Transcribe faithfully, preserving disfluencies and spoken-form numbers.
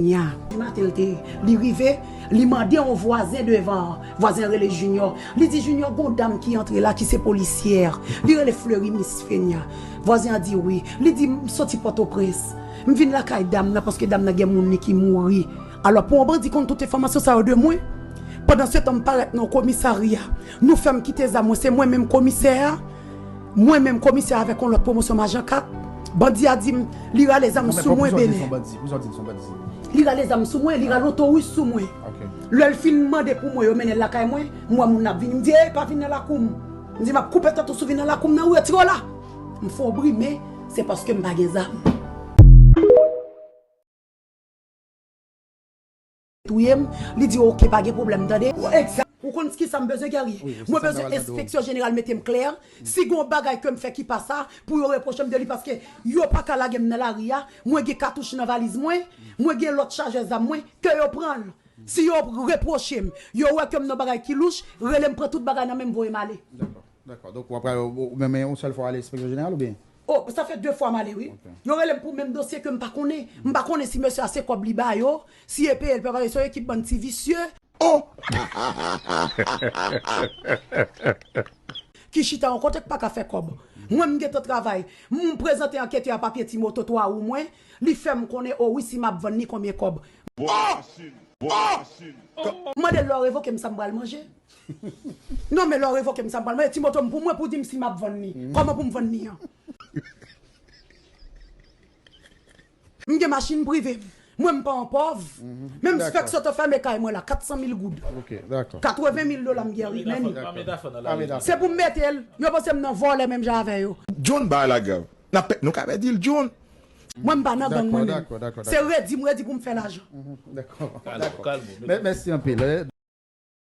Nya. Di maten l te, li rive, li mande yon vwazen devan an. Vwazen an rele Junior. Li di, Junior, gon dam ki antre la ki se polisyè. Li rele Fleury, Miss Fenya. Vwazen an di wi. Li di, m soti Pòtoprens. M vin lakay dam nan paske dam nan gen moun li ki mouri. Alò, pou yon bandi konn tout enfòmasyon sa yo de mwen, pandan se tan m parèt nan yon komisarya, nou fè m kite zam mwen, se mwen menm komisè a, mwen menm komisè avèk yon lòt pwomosyon m a Jan Kat, bandi a di m, li rale zam sou mwen, Bennen. Li rale zam sou mwen, li rale otoris sou mwen. Lè l fin mande pou mwen, yo mennen l lakay mwen, m wè moun nan ap vini, m di, ey, pa vin nan lakou m. M di, m ap koupe tèt ou si w vin nan lakou m nan, ou retire w la. M fè yon brimen, se paske m pa gen zam. Touye m, li di, oke, pa gen pwoblèm, tande. Egzak. Ou konn kisa m bezwen, Guerrier? Mwen bezwen enspeksyon jeneral mete m klè. Si gon bagay ke m fè ki pa sa, pou yo repwoche m de li, paske yo pa ka lage m nan lari a. Mwen gen katouch nan valiz mwen, mwen gen lòt chajè zam mwen, ke yo pran l. Si yo repwoche m, yo wè ke m nan bagay ki louch, rele m pran tout bagay nan men m voye m ale. Dakò, dakò. Donk, w ap pral, ou, ou menm yon sèl fwa ale enspeksyon jeneral oubyen? Oh, sa fè de fwa m ale, wi. Yo rele m pou menm dosye ke m pa konnen. M pa konnen si mesye a se kòb li ba yo, si e peye l pa peye, se yon ekip bann ti visye. Oh! Ki chita yon kote k pa ka fè kòb. Mwen, m gentan travay. M prezante anketè a papye ti moto twa wou mwen. Li fè m konnen, o wi, si m ap vann li, konbyen kòb. Oh! Oh! M mande l lè w revoke m, sa m pral manje. Non, men lè w revoke m, sa m pral manje. Ti moto m pou mwen, pou di m si m ap vann li. Kòman pou m vann li an? M gen machin prive m. Mwen, m pa yon pòv. Menm fèk sot fèmen kay mwen la, kat san mil goud. Katreven mil dola m gen ri, men li. Se pou m mete l. Yo panse m nan vòlè menm jan avè yo. John bay la grav. N ap pè-, nou ka pèdi l, John. Mwen, m pa nan gang mwen menm. Se redi m redi pou m fè lajan. Dakò, dakò. Mè-, mèsi anpil.